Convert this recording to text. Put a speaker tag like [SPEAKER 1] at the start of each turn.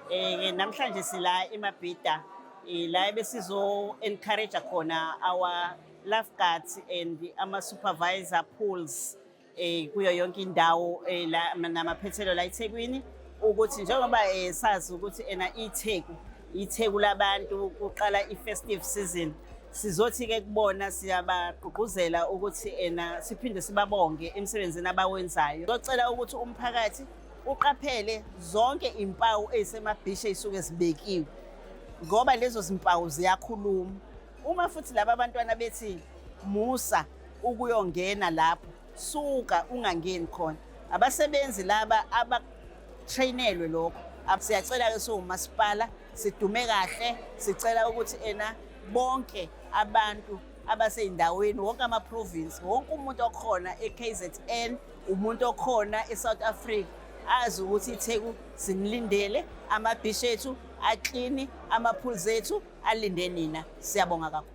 [SPEAKER 1] Namhlanje sila eMabhida, la ebesizo encourage khona our lifeguards and ama supervisor pools kuyo yonke indawo, la namaphethelo la eThekwini, ukuthi njengoba sazi ukuthi ena iTheku iTheku labantu, kuqala i-festive season, sizothi ke kubona siyabagqugquzela ukuthi ena siphinde sibabonge emsebenzini abawenzayo. Socela ukuthi umphakathi uqaphele zonke impawu ezisemabhishi ey'suke zibekiwe, ngoba lezo zimpawu ziyakhuluma. Uma futhi laba abantwana bethi musa ukuyongena lapho, suka ungangeni khona. Abasebenzi laba abatrainelwe lokho. Siyacela-ke siwumasipala sidume kahle, sicela ukuthi ena bonke abantu abasey'ndaweni, wonke ama-province, wonke umuntu okhona e-KZN, umuntu okhona e-South Africa, azi ukuthi iTheku sinilindele, amabhishi ethu a-clean, ama-pools ethu alinde nina. Siyabonga kakhulu.